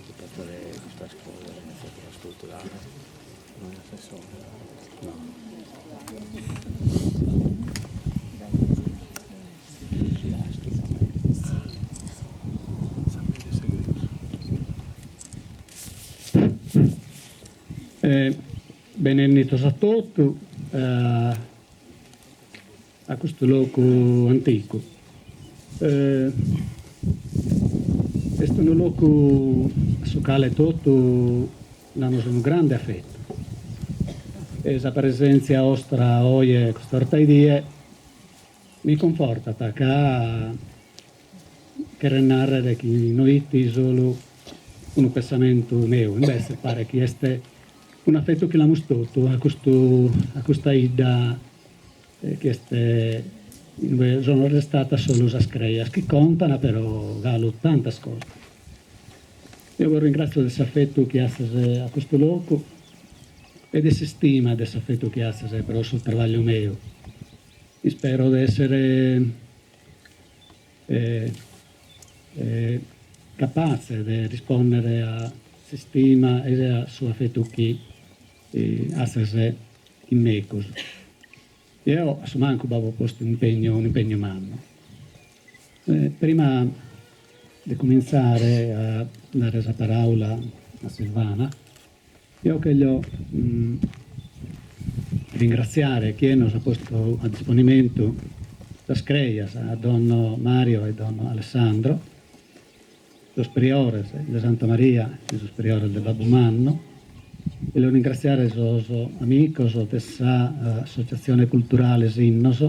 Occupat de custas cosas, iniziativas culturales, no est assessore. No. Benennidos a totu a custu logu antigu. Est unu logu a su cale totu nd'amus unu grande afetu e sa presèntzia 'ostra oje custa 'orta 'e die mi cunfortat ca cheret nàrrere chi no it solu unu pessamentu meu, imbetzes paret chi est un'afetu chi l'amus totu a custu a custa 'idda chi est inue sono restadas solu sas crejas chi contan però galu tantas cosas. Eo bos ringratzio de s'afetu chi azes a custu locu e de s'istima de s'afetu chi azes pro su trabagliu meu. Ispero de essere capatze de rispondere a s'istima e a su afetu chi azes in mecus. Eo a su mancu b'apo postu impegnu, un'impegnu mannu. Prima de cumintzare a dare sa paraula a Silvana, eo cheglio ringratziare chie nos at postu a disponimentu sas crejas, a donno Mario e donno Alessandro, sos priores de Santa Maria e sos priores de Babbu Mannu, Cheglio ringraziare sos amicos de sa Associazione Culturale Sinnos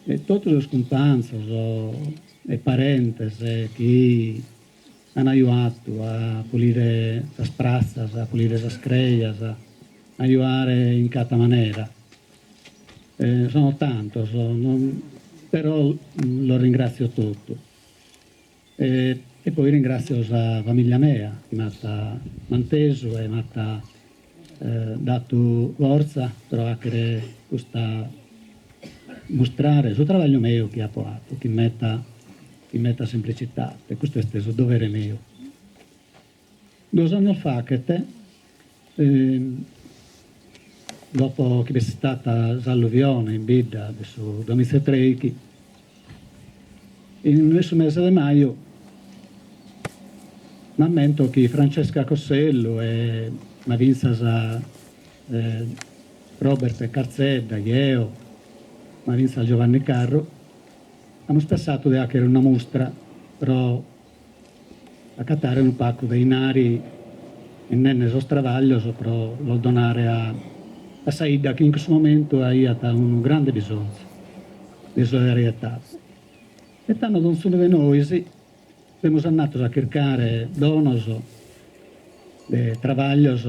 e totu sos cumpanzos e parentes chi an ajuatu a pulire sas pratzas, a pulire sas crejas, a ajuare in cata manera. Sono tantos, però los ringrazio totu. E poi ringratzio sa familia mea chi m'at mantesu e m'at datu fortza pro 'achere custa mustrare su trabagliu meu chi apo 'atu chin meta chin meta semplicitate, custu est su dovere meu. Duos annos fachet dopo chi b'est istata s'alluvione in bidda de su duamiza e treichi, in su mese de maju m'ammento chi Francesca Cossellu e ma fintzas Robert Carzedda, jeo, ma fintzas Giovanni Carru, amus pessatu de 'achere una mustra pro acatare unu pacu de 'inari 'endende sos trabaglios pro los donare a a sa 'idda chi in cussu momentu aiat unu grande bisonzu de solidarietade. E tando donzunu de nois semus andados a chircare donos de trabaglios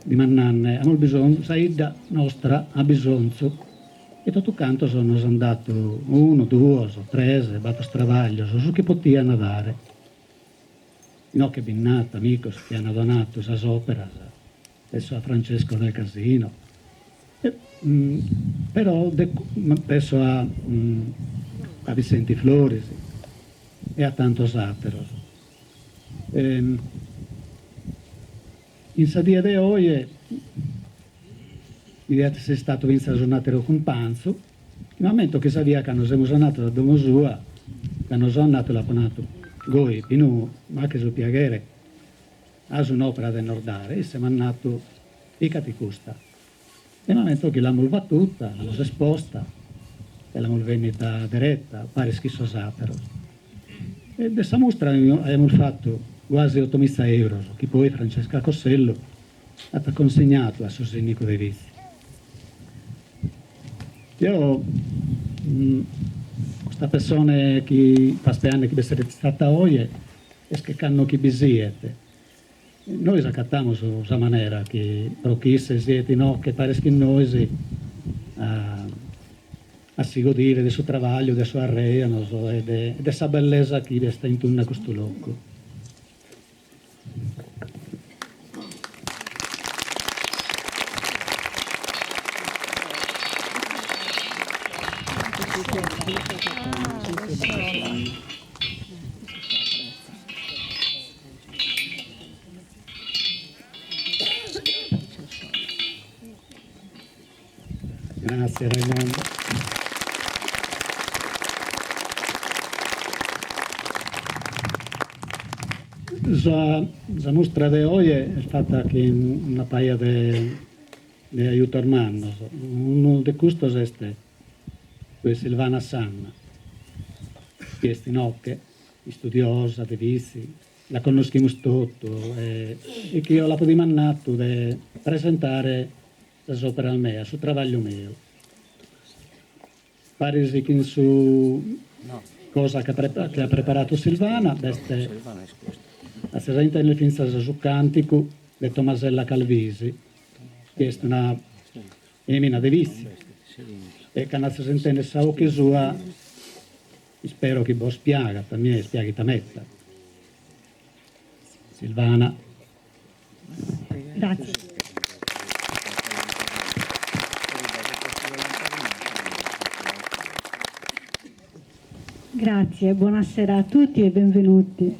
dimandende, amus bisonzu, sa 'idda nostra at bisonzu E totu cantos nos an datu unu, duos, tres, bator trabaglios, su chi potian dare. Inoche bi nd'at amicos chi an donatu sas operas, penso a Francesco del Casino, e però penso a a Vissenti Floris e a tantos ateros. In sa die de oje bi diat esser istatu fintzas un'ateru cumpanzu, chi m'ammento chi sa die cando semus andatos a domo sua, cando so andatu l'apo natu, Goi, Pinu, m'aches su piaghere, as un'opera de nos dare, isse m'at natu, Picati custa. E m'ammento chi l'amus batuta, l'amus esposta e l'amus bennita deretta, paris chin sos ateros. E de sa mustra aiamus fatu guasi otomitza euros, chi poi Francesca Cossellu at consignatu a su sinnicu de Vitzi. Eo custa pessone chi fio chi b'esseret istata oje est che cando chi bi siet Nois acatamus sa manera chi pro chi isse siet inoche paris chin nois a a si godire de su trabagliu, de sos arrejonos e de de sa bellesa chi b'est in tundu a custu locu. Gràtzias Raimondo. Sa sa mustra de oje est fata chin una paja de de ajutos mannos, unu de custos est Silvana Sanna, chi est inoche, istudiosa de Bitzi, la connoschimus totu e e chi eo l'apo dimandatu de presentare sas operas meas, su trabagliu meu. Paris chin su cosa chi at preparatu Silvana b'est azis a intender fintzas su canticu de Tomasella Calvisi, chi est una femina de Bitzi e cando azis a intender sa 'oche sua ispero chi bos piagat, a mie est piaghita meta. Silvana. Grazie. Grazie, buonasera a tutti e benvenuti.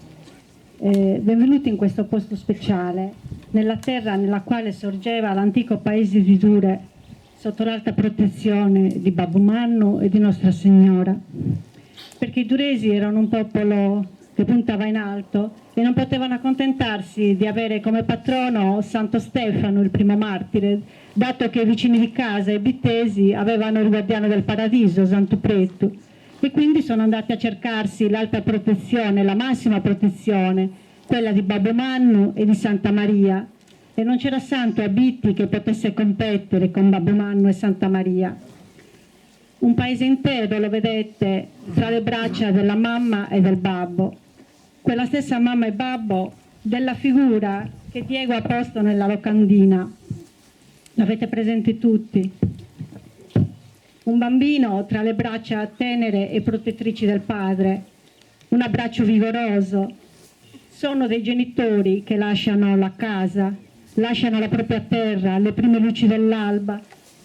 Eh, benvenuti in questo posto speciale, nella terra nella quale sorgeva l'antico paese di Dure, sotto l'alta protezione di Babbo Mannu e di Nostra Signora. Perché i Duresi erano un popolo che puntava in alto e non potevano accontentarsi di avere come patrono Santo Stefano, il primo martire, dato che i vicini di casa, i Bittesi, avevano il guardiano del paradiso, Santu Pretu. E quindi sono andati a cercarsi l'alta protezione, la massima protezione, quella di Babbo Mannu e di Santa Maria. E non c'era santo a Bitti che potesse competere con Babbo Mannu e Santa Maria. Un paese intero, lo vedete, tra le braccia della mamma e del babbo. Quella stessa mamma e babbo della figura che Diego ha posto nella locandina. L'avete presente tutti. Un bambino tra le braccia tenere e protettrici del padre, un abbraccio vigoroso. Sono dei genitori che lasciano la casa, lasciano la propria terra alle prime luci dell'alba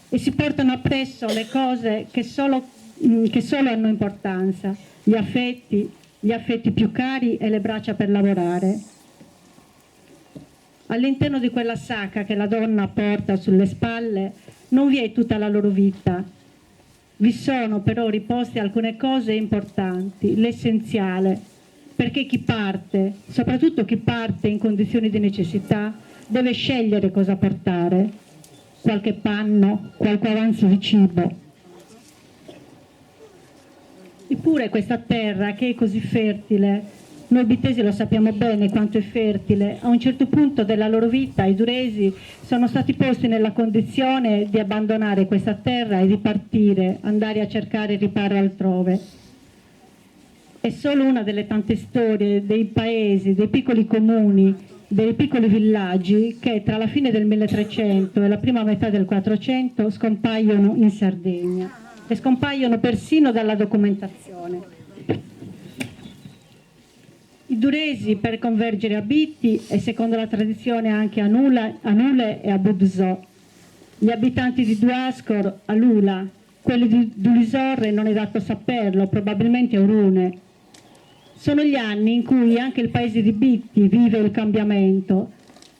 e si portano appresso le cose che solo, mm, che solo hanno importanza, gli affetti, gli affetti più cari e le braccia per lavorare. All'interno di quella sacca che la donna porta sulle spalle non vi è tutta la loro vita. Vi sono però riposte alcune cose importanti, l'essenziale, perché chi parte, soprattutto chi parte in condizioni di necessità, deve scegliere cosa portare, qualche panno, qualche avanzo di cibo. Eppure questa terra che è così fertile, noi bittesi lo sappiamo bene quanto è fertile, a un certo punto della loro vita i duresi sono stati posti nella condizione di abbandonare questa terra e di partire, andare a cercare riparo altrove. È solo una delle tante storie dei paesi, dei piccoli comuni, dei piccoli villaggi che tra la fine del 1300 e la prima metà del 400 scompaiono in Sardegna e scompaiono persino dalla documentazione. I Duresi per convergere a Bitti e secondo la tradizione anche a, Nula, a Nule e a Budzò. Gli abitanti di Duascor a Lula, quelli di Dulisorre non è dato saperlo, probabilmente a Orune. Sono gli anni in cui anche il paese di Bitti vive il cambiamento.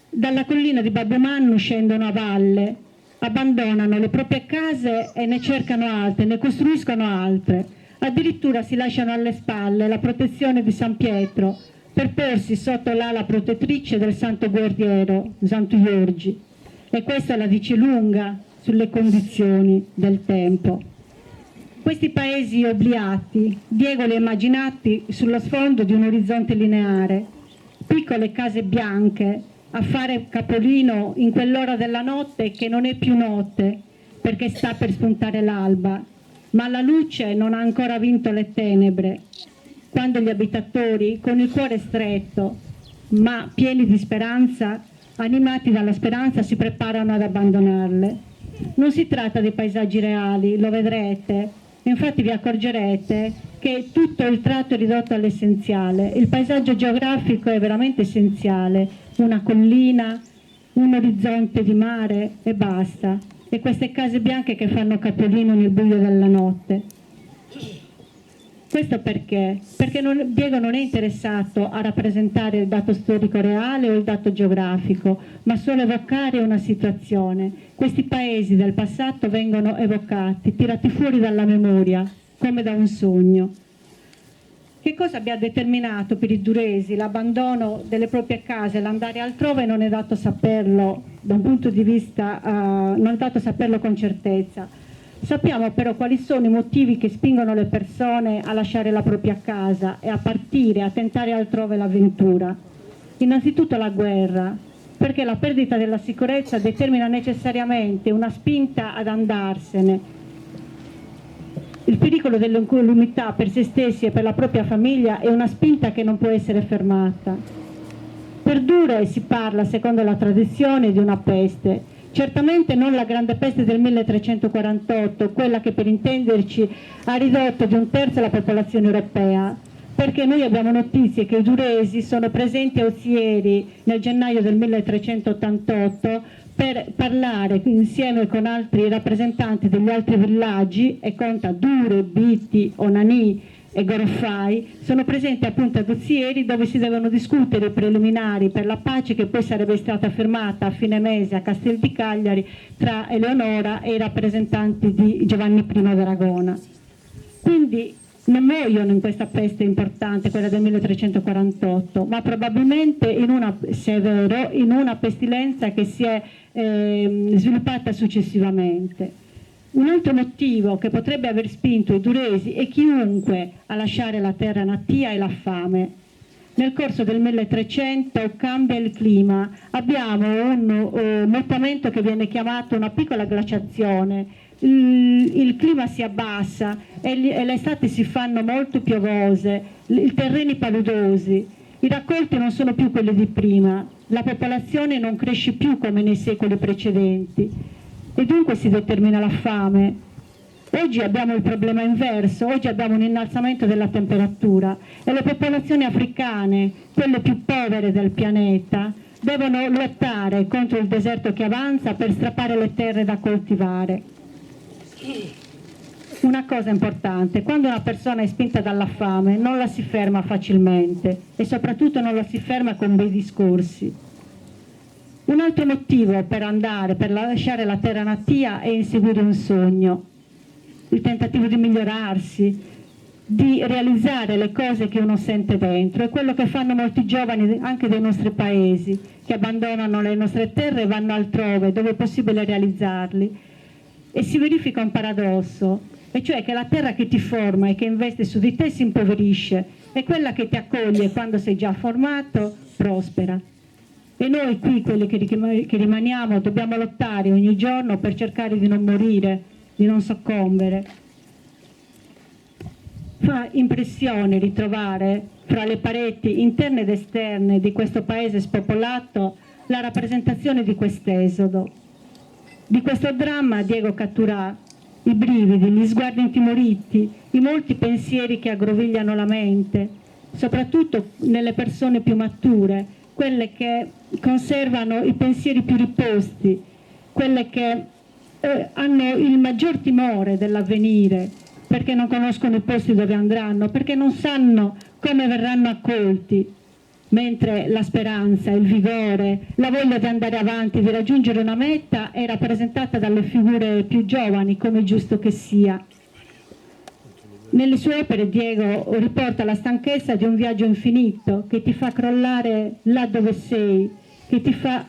Dalla collina di Babbo Mannu scendono a valle, abbandonano le proprie case e ne cercano altre, ne costruiscono altre. Addirittura si lasciano alle spalle la protezione di San Pietro per porsi sotto l'ala protettrice del santo guerriero, Santo Giorgi. E questa la dice lunga sulle condizioni del tempo. Questi paesi obliati, Diego li ha immaginati sullo sfondo di un orizzonte lineare, piccole case bianche a fare capolino in quell'ora della notte che non è più notte, perché sta per spuntare l'alba, ma la luce non ha ancora vinto le tenebre, quando gli abitatori, con il cuore stretto, ma pieni di speranza, animati dalla speranza, si preparano ad abbandonarle. Non si tratta di paesaggi reali, lo vedrete. Infatti vi accorgerete che tutto il tratto è ridotto all'essenziale. Il paesaggio geografico è veramente essenziale, una collina, un orizzonte di mare e basta. E queste case bianche che fanno capolino nel buio della notte. Questo perché? Perché non, Diego non è interessato a rappresentare il dato storico reale o il dato geografico, ma solo evocare una situazione. Questi paesi del passato vengono evocati, tirati fuori dalla memoria, come da un sogno. Che cosa abbia determinato per i duresi l'abbandono delle proprie case, l'andare altrove non è dato saperlo da un punto di vista, uh, non è dato saperlo con certezza. Sappiamo però quali sono i motivi che spingono le persone a lasciare la propria casa e a partire, a tentare altrove l'avventura. Innanzitutto la guerra, perché la perdita della sicurezza determina necessariamente una spinta ad andarsene. Il pericolo dell'incolumità per se stessi e per la propria famiglia è una spinta che non può essere fermata. Per Dure si parla, secondo la tradizione, di una peste. Certamente non la grande peste del 1348, quella che per intenderci ha ridotto di un terzo la popolazione europea, perché noi abbiamo notizie che i duresi sono presenti a Ozieri nel gennaio del 1388 per parlare insieme con altri rappresentanti degli altri villaggi, e conta Dure, Bitti, Onanì e Gorofai, sono presenti appunto ad Ozieri dove si devono discutere i preliminari per la pace che poi sarebbe stata firmata a fine mese a Castel di Cagliari tra Eleonora e i rappresentanti di Giovanni I d'Aragona. Quindi non muoiono in questa peste importante, quella del 1348, ma probabilmente in una, se è vero, in una pestilenza che si è eh, sviluppata successivamente. Un altro motivo che potrebbe aver spinto i duresi e chiunque a lasciare la terra natia è la fame. Nel corso del 1300 cambia il clima, abbiamo un uh, mutamento che viene chiamato una piccola glaciazione, il, il clima si abbassa e, gli, e le estati si fanno molto piovose, i terreni paludosi, i raccolti non sono più quelli di prima, la popolazione non cresce più come nei secoli precedenti e dunque si determina la fame. Oggi abbiamo il problema inverso, oggi abbiamo un innalzamento della temperatura e le popolazioni africane, quelle più povere del pianeta, devono lottare contro il deserto che avanza per strappare le terre da coltivare. Una cosa importante, quando una persona è spinta dalla fame non la si ferma facilmente e soprattutto non la si ferma con bei discorsi. Un altro motivo per andare, per lasciare la terra natia è inseguire un sogno, il tentativo di migliorarsi, di realizzare le cose che uno sente dentro. È quello che fanno molti giovani anche dei nostri paesi, che abbandonano le nostre terre e vanno altrove dove è possibile realizzarli. E si verifica un paradosso, e cioè che la terra che ti forma e che investe su di te si impoverisce e quella che ti accoglie quando sei già formato prospera. E noi qui, quelli che rimaniamo, dobbiamo lottare ogni giorno per cercare di non morire, di non soccombere. Fa impressione ritrovare fra le pareti interne ed esterne di questo paese spopolato la rappresentazione di quest'esodo. Di questo dramma Diego catturà i brividi, gli sguardi intimoriti, i molti pensieri che aggrovigliano la mente, soprattutto nelle persone più mature, quelle che conservano i pensieri più riposti, quelle che eh, hanno il maggior timore dell'avvenire, perché non conoscono i posti dove andranno, perché non sanno come verranno accolti, mentre la speranza, il vigore, la voglia di andare avanti, di raggiungere una meta è rappresentata dalle figure più giovani, come è giusto che sia. Nelle sue opere Diego riporta la stanchezza di un viaggio infinito che ti fa crollare là dove sei, che ti fa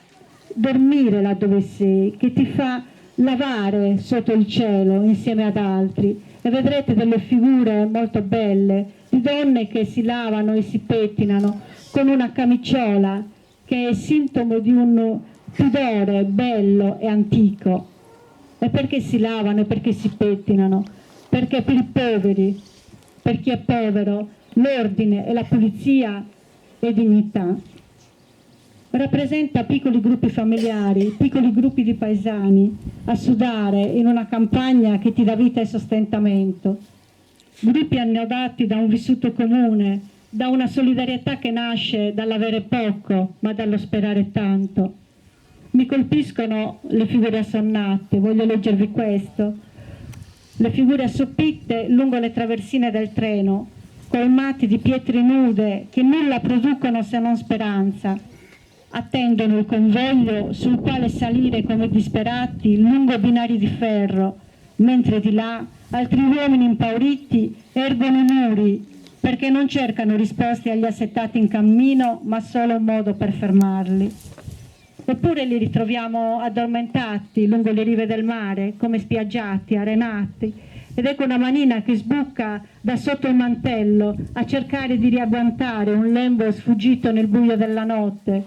dormire là dove sei, che ti fa lavare sotto il cielo insieme ad altri. E vedrete delle figure molto belle di donne che si lavano e si pettinano con una camiciola che è sintomo di un pudore bello e antico. E perché si lavano e perché si pettinano? Perché per i poveri, per chi è povero, l'ordine e la pulizia è dignità. Rappresenta piccoli gruppi familiari, piccoli gruppi di paesani a sudare in una campagna che ti dà vita e sostentamento. Gruppi annodati da un vissuto comune, da una solidarietà che nasce dall'avere poco, ma dallo sperare tanto. Mi colpiscono le figure assonnate, voglio leggervi questo. Le figure assopite lungo le traversine del treno, colmati di pietre nude che nulla producono se non speranza, attendono il convoglio sul quale salire come disperati lungo binari di ferro, mentre di là altri uomini impauriti ergono muri perché non cercano risposte agli assetati in cammino, ma solo un modo per fermarli. Oppure li ritroviamo addormentati lungo le rive del mare, come spiaggiati, arenati, ed ecco una manina che sbuca da sotto il mantello a cercare di riagguantare un lembo sfuggito nel buio della notte.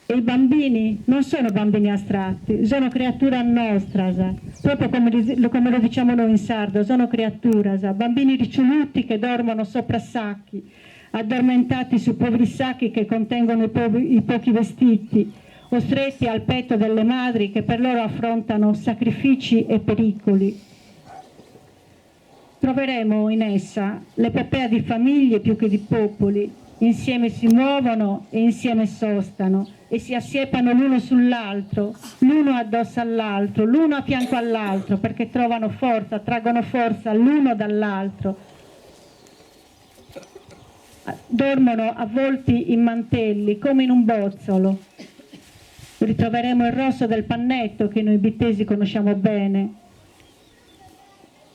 E i bambini non sono bambini astratti, sono creaturas nostras, proprio come, come lo diciamo noi in sardo, sono creaturas, bambini riccioluti che dormono sopra sacchi, addormentati su poveri sacchi che contengono i, poveri, i pochi vestiti, o stretti al petto delle madri che per loro affrontano sacrifici e pericoli. Troveremo in essa l'epopea di famiglie più che di popoli, insieme si muovono e insieme sostano e si assiepano l'uno sull'altro, l'uno addosso all'altro, l'uno a fianco all'altro, perché trovano forza, traggono forza l'uno dall'altro. Dormono avvolti in mantelli, come in un bozzolo. Ritroveremo il rosso del pannetto che noi bittesi conosciamo bene.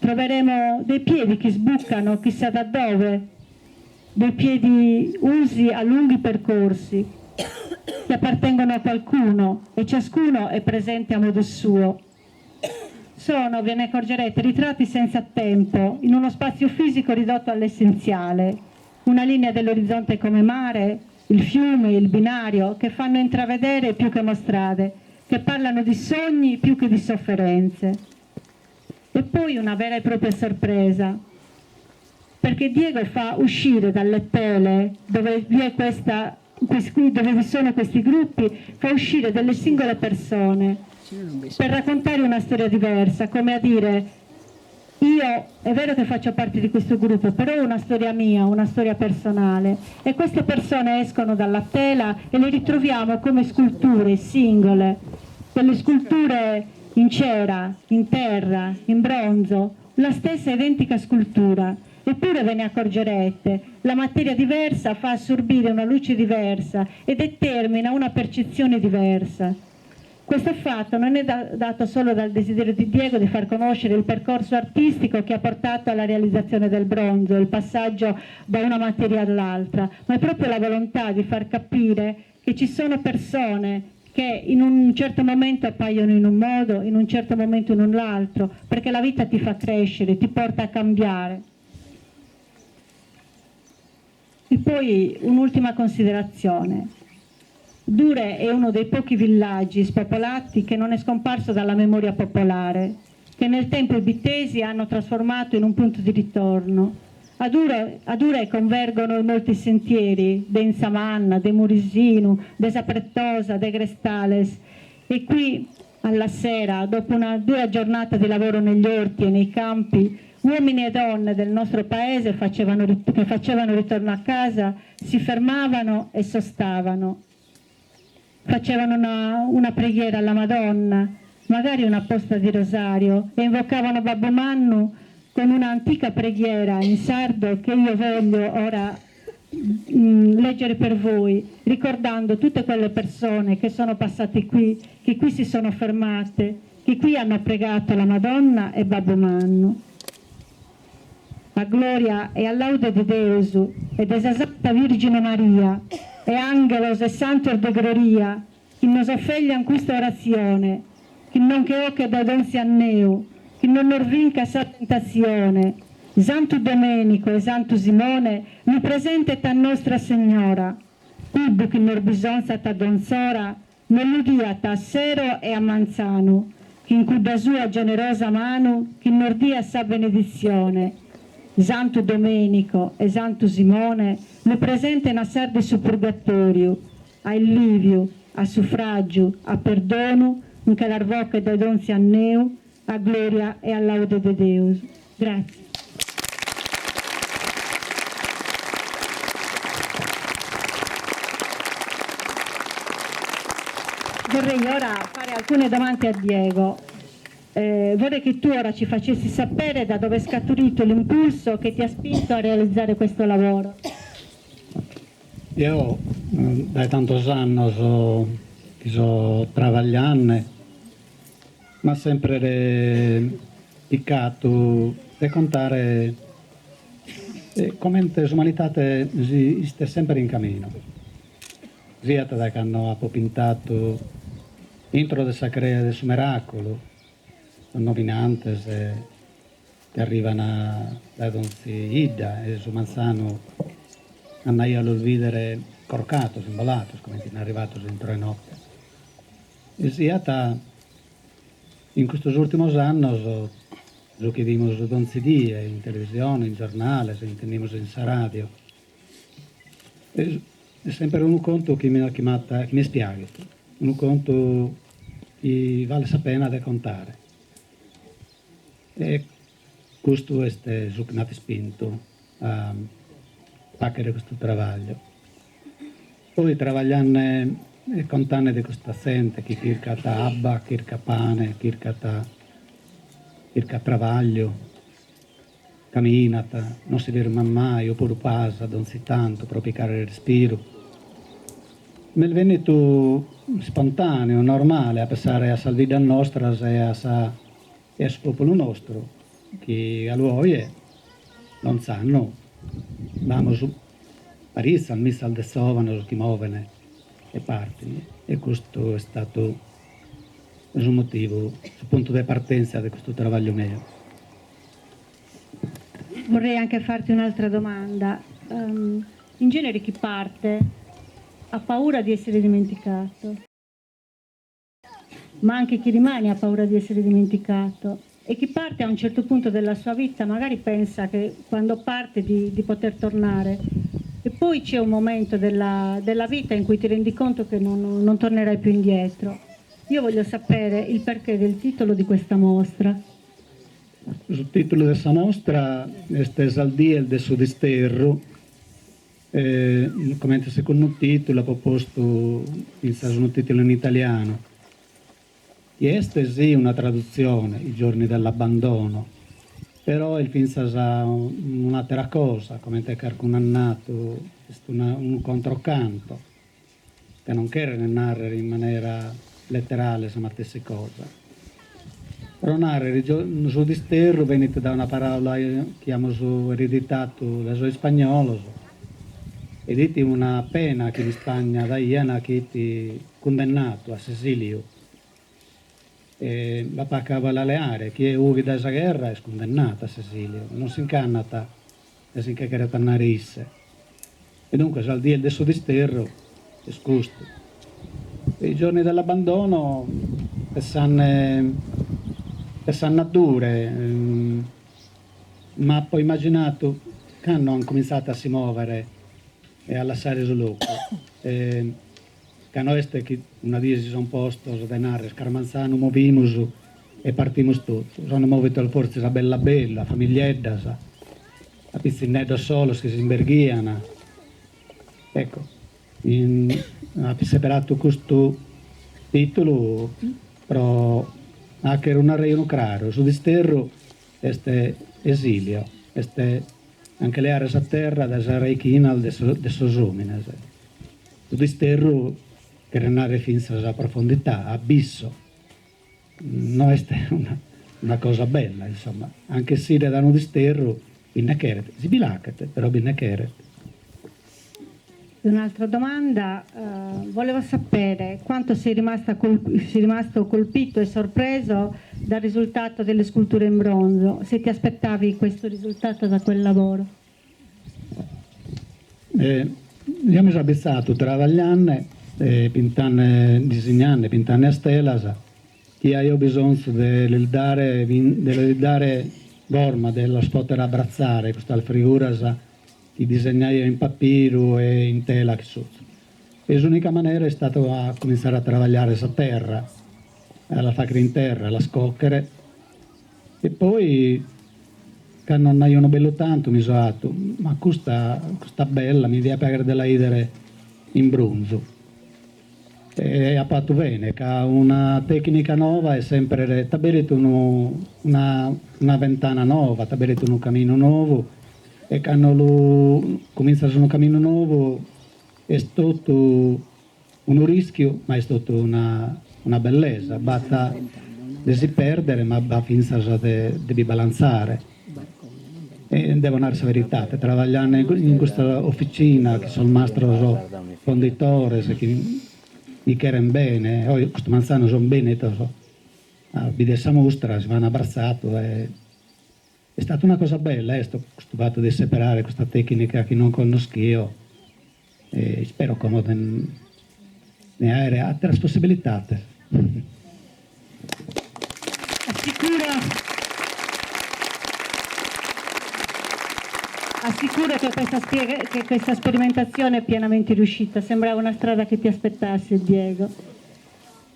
Troveremo dei piedi che sbucano chissà da dove, dei piedi usi a lunghi percorsi che appartengono a qualcuno e ciascuno è presente a modo suo. Sono, ve ne accorgerete, ritratti senza tempo, in uno spazio fisico ridotto all'essenziale, una linea dell'orizzonte come mare, il fiume, il binario, che fanno intravedere più che mostrare, che parlano di sogni più che di sofferenze. E poi una vera e propria sorpresa, perché Diego fa uscire dalle tele dove vi, è questa, dove vi sono questi gruppi, fa uscire delle singole persone per raccontare una storia diversa, come a dire io è vero che faccio parte di questo gruppo, però è una storia mia, una storia personale. E queste persone escono dalla tela e le ritroviamo come sculture singole, delle sculture in cera, in terra, in bronzo, la stessa identica scultura. Eppure ve ne accorgerete, la materia diversa fa assorbire una luce diversa e determina una percezione diversa. Questo fatto non è da, dato solo dal desiderio di Diego di far conoscere il percorso artistico che ha portato alla realizzazione del bronzo, il passaggio da una materia all'altra, ma è proprio la volontà di far capire che ci sono persone che in un certo momento appaiono in un modo, in un certo momento in un altro, perché la vita ti fa crescere, ti porta a cambiare. E poi un'ultima considerazione. Dure è uno dei pochi villaggi spopolati che non è scomparso dalla memoria popolare, che nel tempo i bittesi hanno trasformato in un punto di ritorno. A Dure, a Dure convergono i molti sentieri, de Insamanna, de Murisinu, de Saprettosa, de Grestales e qui alla sera, dopo una dura giornata di lavoro negli orti e nei campi, uomini e donne del nostro paese facevano, che facevano ritorno a casa si fermavano e sostavano facevano una, una preghiera alla Madonna, magari una posta di rosario, e invocavano Babbo Mannu con un'antica preghiera in sardo che io voglio ora mh, mm, leggere per voi, ricordando tutte quelle persone che sono passate qui, che qui si sono fermate, che qui hanno pregato la Madonna e Babbo Mannu. A gloria e a laude de Deus e de sa Santa Virgine Maria e anghelos e santos de gloria chi nos ofeglian custa oratzione, chi non che ochet dae donzi anneu, chi non nos vincat sa tentatzione. Santu Domenico e Santu Simone lu presentet a Nostra Segnora, cuddu chi nos bisonzat a donz'ora nos lu diat a sero e a manzanu, chin cudda sua generosa manu chi nos diat sa beneditzione. Santu Domenico e Santu Simone lu presenten a sas de su Purgatoriu, a alliviu, a sufragiu, a perdonu, nche las bochet dae donzi anneu, a gloria e a laude de Deus. Grazie. Vorrei ora fare alcune domande a Diego. Eh, vorrei che tu ora ci facessi sapere da dove è scaturito l'impulso che ti ha spinto a realizzare questo lavoro. Eo dae tantos annos chi so travaglianne, m'at sempre picatu de contare comente s'umanidade si istet sempre in caminu, siat dae cando apo pintatu intro de sa creja de su Meraculu, sos novinantes chi arrivan dae donzi 'idda e su manzanu andaio a los bìdere corcatos, imbolatos, comente fin arrivatos intro 'e notte. E siat in custos ùrtimos annos su chi 'idimus donzi die in televisione, in giornales, intendimus in sa radio. Est semper unu contu chi mi chi m'at chi m'est piàghidu, unu contu chi valet sa pena de contare. E custu est su chi m'at ispintu a fàghere custu trabagliu. Poi trabagliende e contende de custa zente chi chircat abba, chircat pane, chircat chircat trabagliu, caminat, non si firmat mai opuru pasat donzi tantu pro picare respiru. M'est bennitu ispontaneu, normale a pessare a sas biddas nostras e a sa e a su populu nostru chi galu oje donz'annu b'amus paritzas mizas de zovanos chi moven e partin e custu est istadu su motivu, su puntu de partentzia de custu trabagliu meu. Vorrei anche farti un'altra domanda. In genere chi parte ha paura di essere dimenticato. Ma anche chi rimane ha paura di essere dimenticato e chi parte a un certo punto della sua vita magari pensa che quando parte di, di poter tornare e poi c'è un momento della, della vita in cui ti rendi conto che non, non tornerai più indietro. Io voglio sapere il perché del titolo di questa mostra. Su titulu de sa mostra est Sas dies de su disterru Comente segundu tìtulu apo postu fintzas unu tìtulu in italianu, chi est sì una tradutzione, I giorni dell'abbandono, però est fintzas un'àtera cosa, comente carcunu at natu, est una unu controcanto, ca non cheret nàrrere in manera leterale sa matessi cosa. Pro nàrrere, su disterru benit dae una paràula chi amus ereditadu dae sos ispagnolos e fit una pena chi in Ispagna daian a chie fit cundennadu a s'esìliu. E b'at pagu a la leare, chie fughit dae sa gherra est cundennadu a s'esìliu, non si nch'andat e si nche cheret andare isse. E duncas sas dies de su disterru est custu. I giorni dell'abbandono pessanne pessanne a dure m'apo immaginadu cando an comintzadu a si mòvere e a lassare su logu e ca no est chi una die si son postos de narrer cras manzanu movimus e partimus totu. S'an mòvidos fortzis a bellu a bellu, a familieddas, a pitzinneddos solos chi s'imberghian. Ecco, apo seberadu custu tìtulu pro fàghere un'arrejonu craru, su disterru est esilio, est a nche leare sa terra dae sas raichinas de sos òmines. Su disterru cheret nàrrere fintzas profondità, abisso. No est una cosa bella, insomma, a nch'essire dae unu disterru bi nde cheret, si bi l'achet, però bi nde cheret. Un'altra domanda, volevo sapere quanto sei rimasta sei rimasto colpito e sorpreso dal risultato delle sculture in bronzo, se ti aspettavi questo risultato da quel lavoro. Eo mi so abitzadu trabaglianne, pintanne, disignanne, pintanne a stelas, chi aio bisonzu de lis dare de lis dare forma, de los poter abbratzare custas friguras chi disegnaio in papiru e in tela chi sutzu. E s'unica manera est istadu a comintzare a trabagliare sa terra, a las fagher in terra, a las cochere E poi cando nd'aio unu bellu tantu mi so 'atu, ma custa custa bella mi diat piaghere de la 'idere in brunzu. E apo 'atu bene, ca una tecnica nova est semper, t'aberit unu una una ventana nova, t'aberit unu caminu novu e cando lu cumintzas unu caminu novu est totu unu rischiu ma est totu una una bellesa, b'at de si perdere ma b'at fintzas de de bi balanzare. E devo narrer sa veridade, trabagliende in custa oficina chin sos mastros conditores chi mi cheren bene, oe custu manzanu son bennidos a bider sa mustra, si m'an abbratzadu e est istata una cosa bella est custu fatu de seberare custa tecnica chi non connoschio e ispero como de de aere ateras possibilidades. Assicuro Assicuro che questa, spiega, che questa sperimentazione è pienamente riuscita, sembrava una strada che ti aspettassi Diego.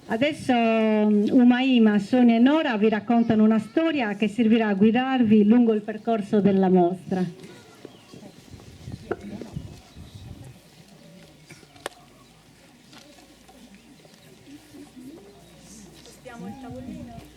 Adesso Umaima, Sonia e Nora vi raccontano una storia che servirà a guidarvi lungo il percorso della mostra. Spostiamo il tavolino.